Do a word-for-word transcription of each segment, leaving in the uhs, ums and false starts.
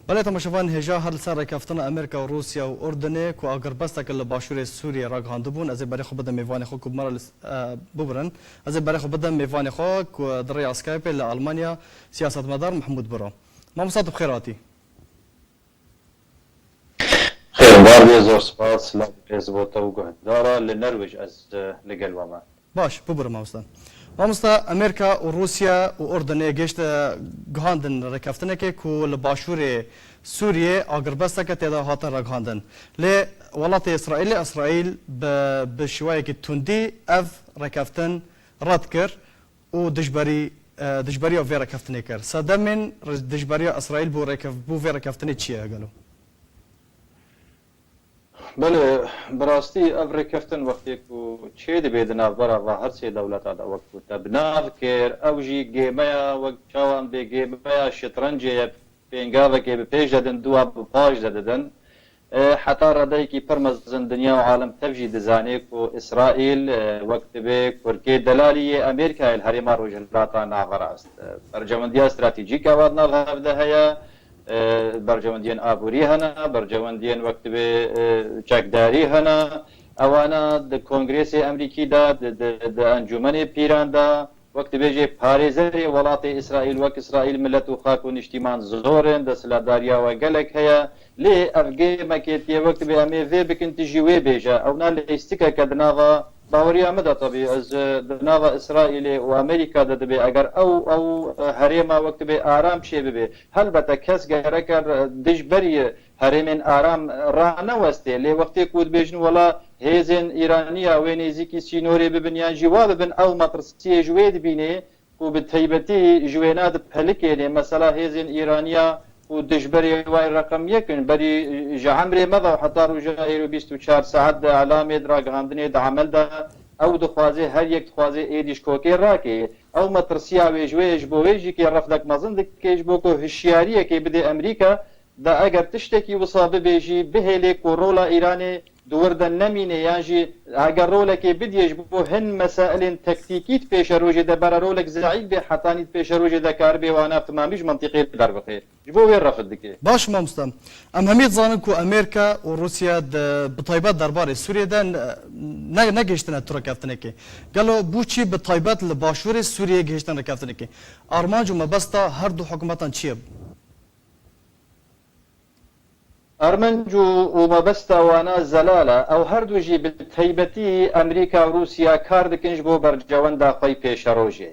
Belê temaşevan, hêja her li ser rêkeftina Amerîka û Rûsya û Urdunê ku agirbesteke li başûrê Sûriyê ragihandibûn, ez ê berê xwe bidim mêvanê xwe ku bi me re li s-, e, bibirin. Ez ê berê xwe bidim mêvanê xwe ku di rêya Skypeê li Almanya siyasetmedar Mehmûd Biro. Mamosta, tu bi xêr hatî. Xêr, bar bê, zor spas. Silav rêz bo te û guhdara. Li Nerwêj ez, e, li gel we me. Baş, bibûre mamoste. Mamoste, Amerîka û Rûsya û Urdunê gêşte guhandin rêkeftinekê ku li başûrê Sûriyê agirbesteke tê de hate ragihandin. Lê welatê Îsraîlê, Îsraîl bi, bi şiwayekî tundî ev rêkeftin red kir û dijberî, e, dijberiya vê rêkeftinê kir. Sedemên dijberiya Îsraîl bo rêkef-, bo vê rêkeftinê çi ye gelo? Belê, bi rastî ev rêkeftin wextê ku çê dibe di navbera va her sê dewleta de, wek ku te bi nav kir, ew jî gêmeya, wek çawan bê gêmeya şitrencê ye, pêngavekê bi pêş de din, dûa bi paş de didin. E, heta redeyekî pir mezin dinya û alem tev jî dizane ku Îsraîl, e, wek dibe kurkê delalî yê Amerîkayê li herêma Rojhilata Naverast. E, berjewendiya stratejîk a wan nav hev de heye. E, berjewendiyên aborî hene, berjewendiyên wek divê, e, çekdarî hene. Ewana di Kongrêsê Emerîkî de, di, di, di Encûmenê Pîran de, wek dibêjê parêzerê welatê Îsraîl, wek Îsraîl milet û xak û niştîman zor in, desthilatdariya we gelek heye. Lê ev gêmekê tiye, wek dibê em ê vê bikin, tu jî wê bêje. Ewna lîstikeke di nava baweriya min de, tebî ez, e, di nava Îsraîlê û Amerîka de dibe, eger ew, ew, e, herêma wek dibê aram çê bibe. Helbete kes gereke dijberî herêmên aram ranewestê, lê wextê ku dibêjin wela hêzên Îraniya wê nêzîkî sînorê bibin yan jî wa bibin, ew metirsiyê ji wê dibînê ku bi taybetî ji wêna dipelikênê. Mesela hêzên Îraniya ku dijberê wayê reqem yek in, berî ji emrê me ve heta roja êro bîst û çar saet di elamê, di ragihandinê, di emel de ew dixwaze, her yek dixwaze êdî ji kokê rakê. Ew metirsiya wê ji wê, ji bo wê jî kê refdek mezin dike, ji bo ku hişyariyekê bidê Amerîka, da eger tiştekî wisa bibe jî, bihêlê ku rola Îranê di wir de nemîne, yan jî eger rolekê bidiyê ji bo hin mesailên tektîkî di pêşerojê de, bera rolek zeîf bê, hetanî di pêşerojê de karibê wana timamî ji mintîqê derbixe. Ji bo wê refd dike. Baş mamoste. Em hemî dizanin ku Amerîka û Rûsya di, bi taybet derbarê Sûriyê de ne, ne, negihiştine tu rêkeftinekê. Gelo bo çi bi taybet li başûrê Sûriyê gihiştin rêkeftinekê? Armanc û mebesta her du hikûmetan çi ye? Armanc û, û mebesta wana zelal e. Ew her du jî bi taybetî Amerîka û Rûsya kar dikin ji bo bercewenda xwe yî pêşerojê.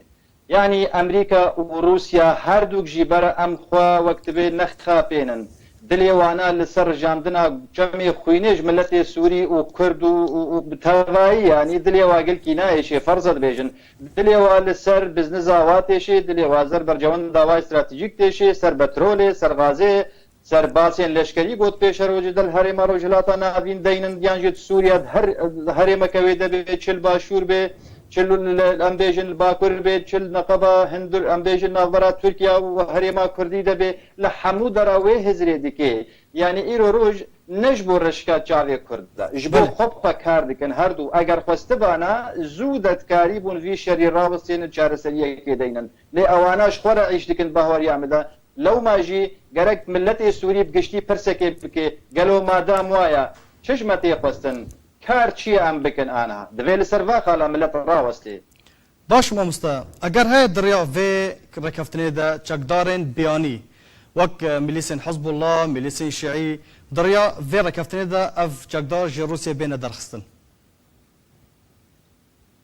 Yanî Amerîka û Rûsya her dûk jî bera em xwe wek divê nexapênin. Dilê wana li ser rijandina çemê xwînê ji miletê Sûrî û Kurd û, û, û bi tevayî, yanî dilê wa gilkî nayêşê, ferz e dibêjin. Dilê wa li ser bizniza wa têşê, dilê wa ser bercewenda wa stratejîk têşê, ser petrolê, ser gazê, ser basên leşkerî got pêşerojê de li herêma Rojhilata Navîn deynin, yan jî di Sûriya, di her herêmeke wê de bê, çi li Başûr bê, çi li, li, em bêjin li Bakur bê, çi li Neqeba Hindur, em bêjin navbera Tirkiya û herêma Kurdî de bê, li hemû dera wê hizrê dike. Yanî îro roj ne ji bo reşka çavê Kurd e, ji bo Belê. xwe xwe kar dikin her du. Eger xwestibana, zû de dikarîbûn vî şerî rawestênin, çareseriyekê deynin. Lê ewana ji xwe re îş dikin, bahweriya min de. Lewma jî gerek miletê Sûrî bi giştî pirsekê bike, gelo madam waya, çi ji me tê xwestin? Kar çi ye em bikin aniha? Divê li ser va xala milet rawestê. Baş mamoste, eger heye di riya vê rêkeftinê de çekdarên biyanî, wek, e, milîsên Hizbullah, milîsên Şîî, di riya vê rêkeftinê de ev çekdar ji Rûsiyê bêne derxistin?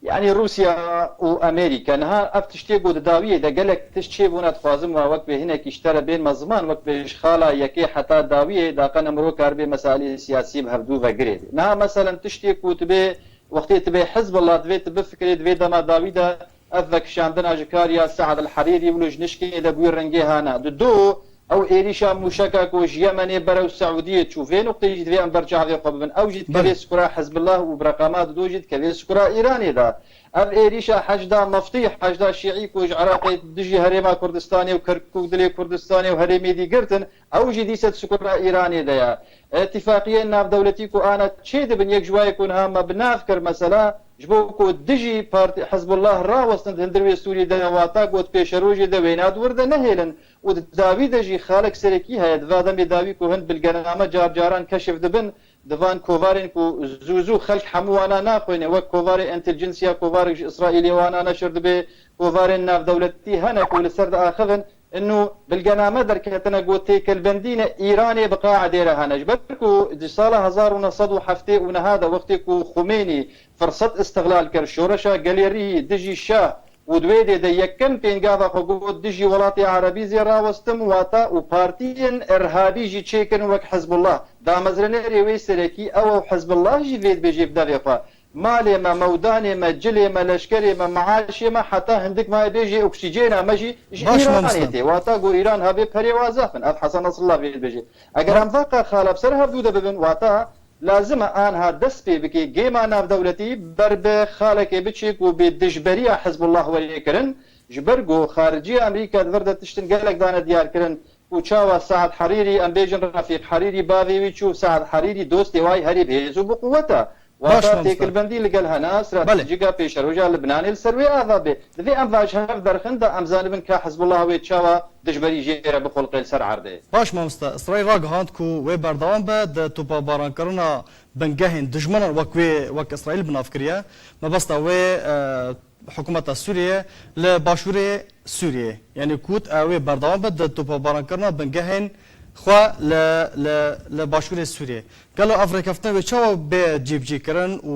Yanî Rûsya û Amerîka niha ev tiştê ku di dawiyê de gelek tişt çêbûne, dixwazim wa wek vê hinekî ji te re bênme ziman, wek vê ji xala yekê heta dawiyê, daqe ne mirov karibê mesailê siyasî bi hevdû ve girê bê. Niha meselen tiştê ku tu bê, wextê tu bê Hizbullah, divê tu bifikirê, di vê dema dawî de ev vekişandina ji kar ya Sead el Herîrî wilo ji nişkê de bûyî rengê hana. Di do, ew êrîşa mûşeka ku ji Yemenê berew Seûdiyê çû, vê nuqteyê jî divê em ber çavê xwe bibin. Ew jî dikeve Belê. sikura Hizbullah û bi reqama dido jî dikeve sikura Îranê de. Ev êrîşa heşda meftî, heşda şîî ku ji Iraqê dijî Herêma Kurdistanê û Kirkûk dilê Kurdistanê û herêmê dî girtin, ew jî dîse di sikura Îranê de ye. Îtîfaqiyên navdewletî ku ana çê dibin, yek ji wayê ku niha me bi nav kir, mesela, Ji bo ku dijî partî Hizbullah rawestin di hundir wê Sûriyê de, wata got pêşerojê de wêna di wir de nehêlin û di dawî de jî xalek serekî heye. Di va demê dawî ku hin bilgename car caran keşif dibin, di van kovarên ku zû zû xelk hemû wana naxwêne, wek kovarê entelijensiya kovarek ji Îsraîlê wana neşir dibe, kovarên navdewletî hene ku li ser diaxivin, inu bilgename derketine ku têkilbendîne Îranê bi qaedê re hene. Ji ber ku di sala hezar û neh sed û heftê û neha de wextê ku Xumênî firset îstixlal kir, şoreşa gelêrî dijî şah û di wê dê de yekem pêngava xwe got dijî welatê erebî zê rawestim, wata û partiyên irhabî jî çêkirin wek Hizbullah. Damezrênerê wê serekî ew e û Hizbullah jî vê dibêje bi devê xwe. Malê me, mewdanê me, cilê me, leşkerê me, meaşê me, heta hindik maye bêjê oksîjêna me jî ji Baş Îranê mamosta. Tê. Wata ku Îran hevê perê wazaf in. Ev Hesen Nesrullah vê dibêje. Eger Ba- em vaqa xala bi ser hevdû de bibin, wata lazim e anha dest pê bike gêma navdewletî ber bi xalekê biçe ku bê dijberiya Hizbullah werê kirin, ji ber ku xariciya Amerîka di vir de tiştin gelek dane diyar kirin ku çawa Saad Herîrî, em bêjin Refîq Herîrî, bavê wî çû, Saad Herîrî dostê wayî herî bi hêz û bi quwet e. Wata Baş mamosta. Têkilbendî li gel hene, Belê. Stratejîka pêşeroja Libnanê li ser wê ava bê. Divê em vaj hev derxin da em zanibin ka Hizbullah wê çawa dijberî jê re bixulqê li ser erdê. Baş mamosta, Îsraîl ragihand ku wê berdewam be di topabaran kirina bingehên dijminan wek wê, wek Îsraîl bi nav kiriye. Mebesta wê, e, hikûmeta Sûriyê li başûrê Sûriyê. Yanî ku got ew ê berdewam be di topabaran kirina bingehên xwe li, li, li başûrê Sûriyê. Gelo ev rêkeftin wê çawa bê cîbicîkirin û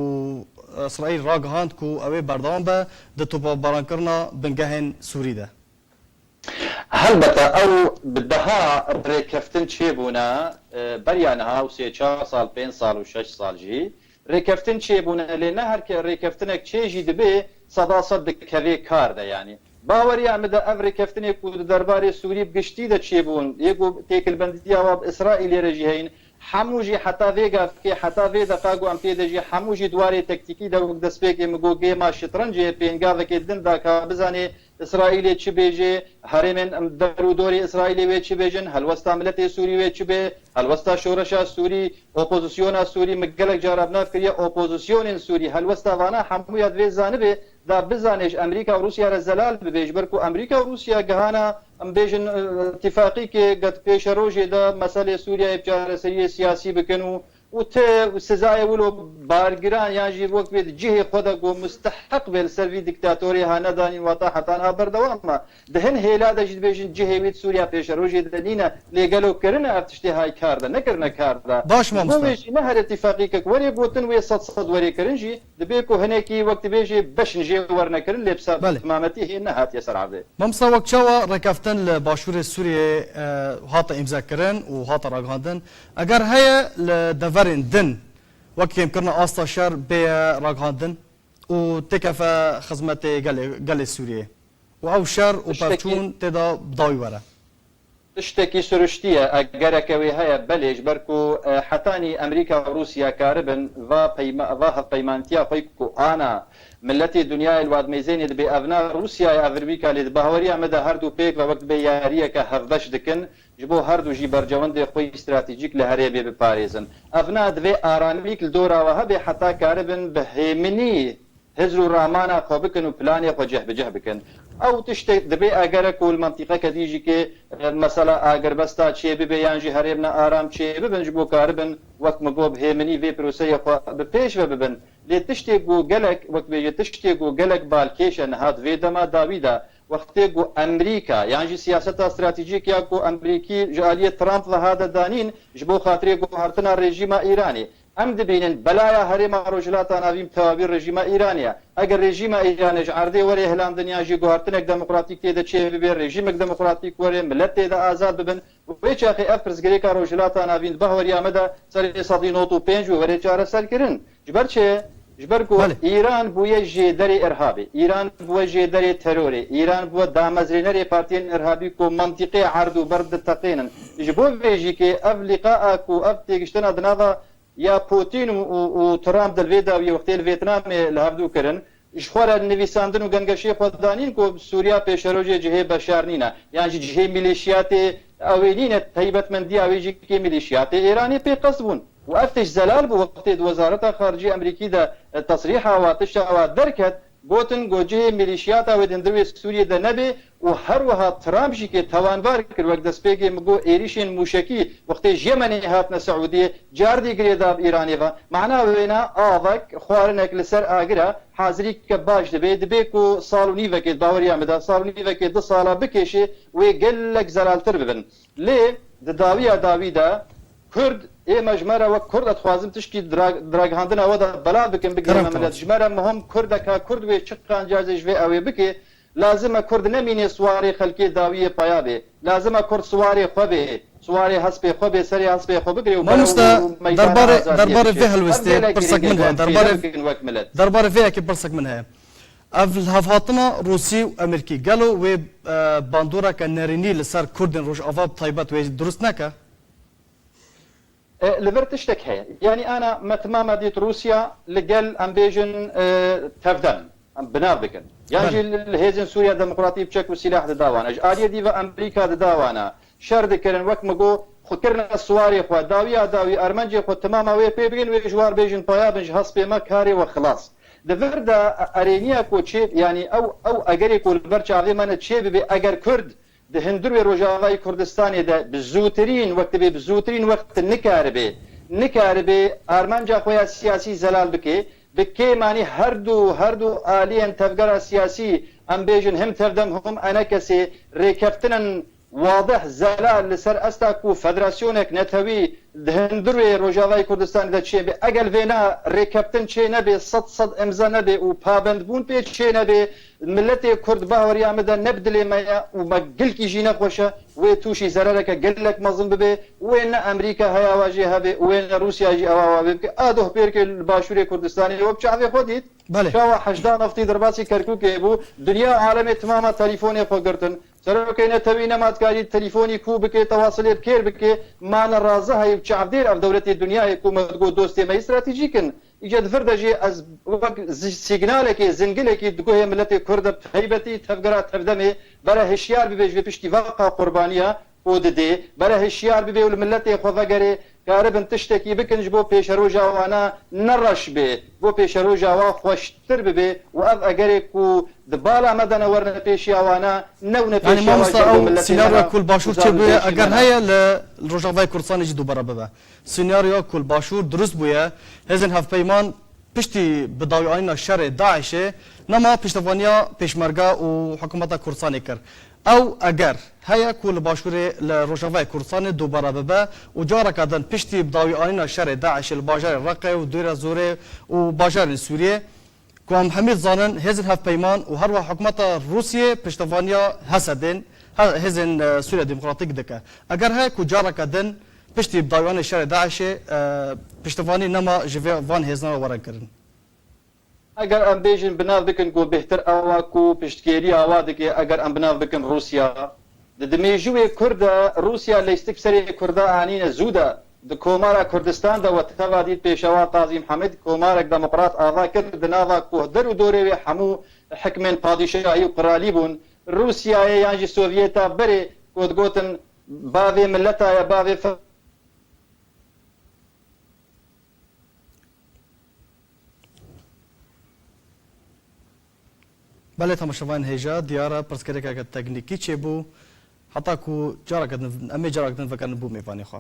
Îsraîl ragihand ku ew ê berdewam be di topabaran kirina bingehên Sûrî de? Helbete ew bi deha rêkeftin çêbûne, e, beriya niha û sê çar sal, pênc sal û şeş sal jî rêkeftin çêbûne, lê ne her ke-, rêkeftinek çê jî dibe seda sed dikeve kar de, yanî. Baweriya min de ev rêkeftinê ku di derbarê Sûrî bi giştî de çêbûn, yê ku têkilbendiya wa bi Îsraîlê re jî heyîn, hemû jî heta vê gavkê, heta vê deqa ku em tê de jî hemû jî di warê tektîkî de wek destpêkê min got gêma şitrencê pêngavekê din da ka bizanê Îsraîlê çi bêje, herêmên der û dorê Îsraîlê wê çi bêjin, helwesta miletê Sûrî wê çi bê, helwesta şoreşa Sûrî, opozisyona Sûrî, min gelek cara bi nav kiriye, opozisyonên Sûrî, helwesta vana hemûya divê zanibê, da bizanê ji Amerîka û Rûsya re zelal bibe, ji ber ku Amerîka û Rûsya gihana, em bêjin, e, îtîfaqîkê get pêşerojê de meselê Sûriyeyê bi çareseriyê siyasî bikin û û ti sizayê wilo bargiran yan jî wek vê di cihê xwe de ku musteheq be li ser vî diktatorê ha nedanîn, wata heta niha berdewam e. Di hin hêla de jî dibêjin cihê wî di Sûriya pêşerojê de nîne, lê gelo kirine ev tiştê hay kar de, nekirine kar de. Baş Ji bo mamosta. Wê jî ne her îtîfaqîkek werê gotin wê sed sed werê kirin jî, dibê ku hinekî wek dibêjê beşin jê werne kirin, lê bi Belê. Semametî hê nehatiye ser erdê. Mamosta, wek çawa rêkeftin li başûrê Sûriyê, e, hate îmzekirin û hate ragihandin, eger heye li deverên din wek kêmkirina asta şer bêye ragihandin û têkefe xizmetê gelê, gelê Sûriyê û ew şer û Tiştekî pevçûn tê de bi dawî were? Tiştekî siruştî ye, e, gereke wê heye, belê, ji ber ku, e, hetanî Amerîka û Rûsya karibin va peyma-, va hevpeymantiya xwe ku ana miletê dinyayê li wadmêzênê dibê evna Rûsyayê ev Amerîka lê di bahweriya me de her du pêk ve wek dibê yariyeke hevbeş dikin, ji bo her du jî bercewendê xwe yî stratejîk li herêmê biparêzin. Evna divê aramîk li dora we hebe heta karibin bi hêminî hizr û ramana xwe bikin û planê xwe cih bi cih bikin. Ew tiştek dibê egere ku li mentiqeke dî jî kê, e, mesela agirbesta çê bibe yan jî herêmne aram çê bibin, ji bo karibin wek min got bi hêminî vê proseyê xwe bi pêş ve bibin. Lê tiştê ku gelek, wek bêje tiştê ku gelek balkêş e niha di vê dema dawî de, wextê ku Amerîka yan jî siyaseta stratejîk ya ku Amerîkî ji aliyê Trump ve hate danîn, ji bo xatirê guhertina rejîma Îranê. Em dibînin belaya herêma Rojhilata Navîn bi tewabî rejîma Îranê ye. Eger rejîma Îranê ji erdê were hilandin yan jî guhertinek demokratîk tê de çê bibe, rejîmek demokratîk were, milet tê de azad bibin, wê çaxê ev pirsgirêka Rojhilata Navîn di bahweriya me de serê sedî nod û pênc wê were çareserkirin. Ji ber çi? Ji ber ku Belê. Îran bûye jêderê irhabê, Îran bûye jêderê terorê, Îran bûye damezrênerê partiyên irhabî ku mentiqê erd û ber diteqênin. Ji bo vê jî kê ev lîqaa ku ev têgiştina di nava ya Putin û, û, û Trump di vê dawiyê wextê li Vêtnamê li hevdû kirin, ji xwe re nivîsandin û gengeşê xwe danîn ku Sûriya pêşerojê cihê beşar nîne, yan jî cihê mîlîşiyatê ew ê nîne, taybetmendiya wê jî kê mîlîşiyatê Êranê pê qest bûn. Û ev tişt zelal bû, wextê di Wezareta Xaricî Amerîkî de, e, tesrîha wa, tişta wa derket, gotin ku cihê milîşiyata wê di hundirê Sûriyê de nebe û her wiha Trump jî kê tawanbar kir, wek destpêkê min got êrîşên mûşekî wextê ji Yemenê hatine Siûdiyê, cardî girêdav Îranê ve. Mana wêna avek, xwarinek li ser agir e, hazirîke baş dibe, dibe ku sal û nîvekê, di baweriya min de, sal û nîvekê, du sala bikêşe, wê gelek zelaltir bibin. Lê di dawiya dawî de Kurd, ê me ji me re wek Kurd, ez dixwazim tişkî di ra-, di ragihandina we de belav bikim, bigihîme Kerem, milet. Tamam. Ji me re muhim Kurdeka Kurd wê çi qencazê ji vê ew ê bike, lazim e Kurd nemînê siwarê xelkê dawiyê peya bê. Lazim e Kurd siwarê xwe bê, siwarê hespê xwe bê, serê hespê xwe bigire û Mamoste, berew û meydana derbarê, azadiyê derbarê biçe. Vê Ev helwestê gelek pirsek girîng e min ku heye. Em pê Derbarê, nebigin wek milet. Derbarê vê yekê pirsek min heye. Ev lihevhatina Rûsî û Amerîkî gelo wê, e, bandoreke nerînî li ser Kurdên Rojava bi taybet wê dirust neke? E, li vir tiştek heye. Yanî ana me timama dît Rûsya li gel, em bêjin, e, tevdem, em bi nav dikin. Yan Belê. Jî li, li hêzên Sûriya Demokratî bi çek û sîlah dida wana. Ji aliyê dî ve Amerîka dida wana. Şer dikirin, wek min got, xwe kirine siwarê xwe. Dawiya dawî, armencê xwe timama wê pê bigin, wê ji war bêjin paya bin ji hespê me, karê we xilas. Di vir de erêniya ku çê, yanî ew, ew egerê ku li ber çavê me ne çê bibe, eger Kurd di hundirê Rojavayê Kurdistanê de bi zûtirîn, wek dibê bi zûtirîn wext nikaribe, nikaribe armanca xwe ya siyasî zelal bike, bi kêmanî her du, her du aliyên tevgera siyasî, em bêjin him tevdem him enekesê, rêkeftinên wadih zelal li ser asta ku federasyonek netewî di hundirê Rojavayê Kurdistanê de çêbe. Eger vêna rêkeftin çê nebe, sed sed imza nebe û pabendbûn pê çê nebe, miletê Kurd, baweriya min de ne bi dilê me ye û me gilkî jî nexweş e, wê tûşî zerereke gelek mezin bibe. Wê ne Amerîka heya wa jê hebe, wê ne Rûsya jî ewa wa vê bike. A doh pêrkê li Başûrê Kurdistanê we bi çavê xwe dît. Belê. Şawa heşta neftî derbasî Kerkûkê bû. Dinya alemê timama telîfonê xwe girtin. Serokê netewî nema dikarî telîfonî kû bike, tewasilê bi kêr bike. Ma ne razi heyî û çavdêr ev dewletê dinyayê ku me digot dostê me yî stratejîk in. Îca di vir de jî ez wek zi-, sîgnalekê, zingilekî di guhê miletê Kurd de, taybetî tevgera tevdemê, bere hişyar bibe ji vê piştî veqa qurbaniya ku didê, bere hişyar bibe û li miletê xwe vegerê, karibin tiştekî bikin ji bo pêşeroja wana ne reş bê, bo pêşeroja wa xweştir bibe û ev egerê ku di bala me de ne werine pêşiya wana, ne wine Yani pêşiya wa mamosta, ji bo ew miletê me senaryoya ne ku li Başûr çêbûye, eger heye li Rojavayê Kurdistanê jî dubare bibe. Senaryoya ku li Başûr dirust bûye, hêzên hevpeyman piştî bidawîanîna şerê DAIŞê nema piştevaniya Pêşmerge û hikûmeta Kurdistanê kir. Ew eger heye ku li Başûrê, li Rojavayê Kurdistanê dubare bibe û careke din piştî bidawîanîna şerê DAIŞê li bajarê Reqê û Dêra Zorê û bajarên Sûriyê, ku em hemî dizanin hêzên hevpeyman û her wiha hikûmeta Rûsiyê piştevaniya HESEDên, he-, hêzên, e, Sûriya Demokratîk dike. Eger heye ku careke din piştî bidawîanê şerê DAIŞê, e, piştevanî nema ji vê van hêzan re were kirin. Eger em bêjin bi nav bikin ku bêhtir ew a ku piştgêriya wa dike, eger em bi nav bikin Rûsya, di, di mêjûyê Kurd de Rûsya leystick serê Kurda anîne zû de, di Komara Kurdistan de we teva dît Pêşewa Qazî Mihemed komarek demokrat ava kir, di nava ku der û dorê wê hemû hikmên padîşahî û qiralî bûn, Rûsyayê yan jî Sovyeta berê ku digotin bavê mileta ye, bavê fe- Belê, temaşevanên hêja, diyar e pirsgirêkeke teknîkî çêbû. Heta ku careke din, em ê careke din vegerin bo mêvanê xwe.